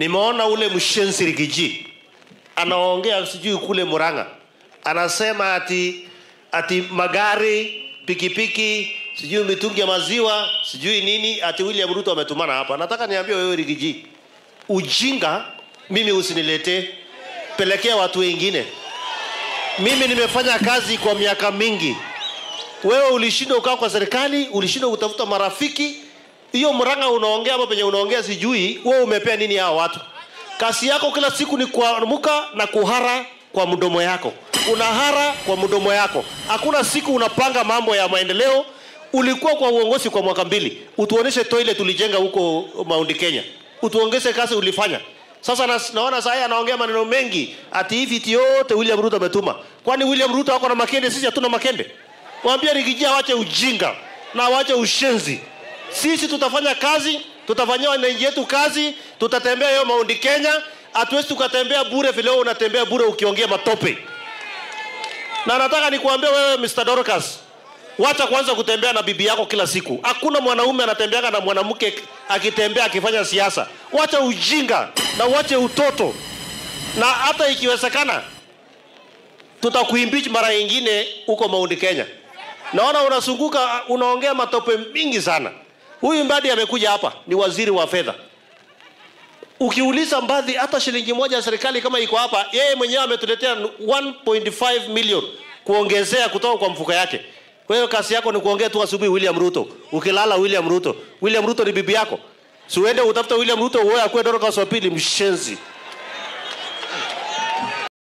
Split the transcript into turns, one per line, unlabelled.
Nimeona ule mshenzi Riggy G anaongea sijui kule Murang'a, anasema ati magari, pikipiki, sijui mitungi ya maziwa, sijui nini, ati William Ruto ametumana hapa. Nataka niambie wewe Riggy G, ujinga mimi usiniletee, pelekea watu wengine. Mimi nimefanya kazi kwa miaka mingi. Wewe ulishindwa ukaa kwa serikali, ulishindwa kutafuta marafiki. Hiyo Murang'a unaongea hapo penye unaongea sijui, wewe umepea nini hao watu? Kazi yako kila siku ni kuamuka na kuhara kwa mdomo yako. Unahara kwa mdomo yako. Hakuna siku unapanga mambo ya maendeleo. Ulikuwa kwa uongozi kwa mwaka 2. Utuoneshe toilet ulijenga huko Mount Kenya. Utuongeze kazi ulifanya. Sasa naona sasa anaongea maneno mengi ati hivi yote William Ruto ametuma. Kwani William Ruto ako na makende, sisi hatuna makende? Waambie Riggy G waache ujinga na waache ushenzi. Sisi tutafanya kazi, tutafanyia wananchi wetu kazi, tutatembea hiyo Mount Kenya. Hatuwezi tukatembea bure vile wewe unatembea bure ukiongea matope. Na nataka nikuambie wewe Mr. Dorcas, wacha kwanza kutembea na bibi yako kila siku. Hakuna mwanaume anatembeaga na mwanamke akitembea akifanya siasa. Wacha ujinga na wache utoto. Na hata ikiwezekana tutakuimpeach mara nyingine huko Mount Kenya. Naona unazunguka unaongea matope mingi sana. Huyu Mbadi amekuja hapa ni waziri wa fedha. Ukiuliza Mbadi hata shilingi moja ya serikali kama iko hapa, yeye mwenyewe ametuletea 1.5 million kuongezea kutoka kwa mfuko yake. Wewe kazi yako ni kuongea tu asubuhi William Ruto, ukilala William Ruto. William Ruto ni bibi yako. Si uende utafute William Ruto uoe akue Dorcas wa pili, mshenzi.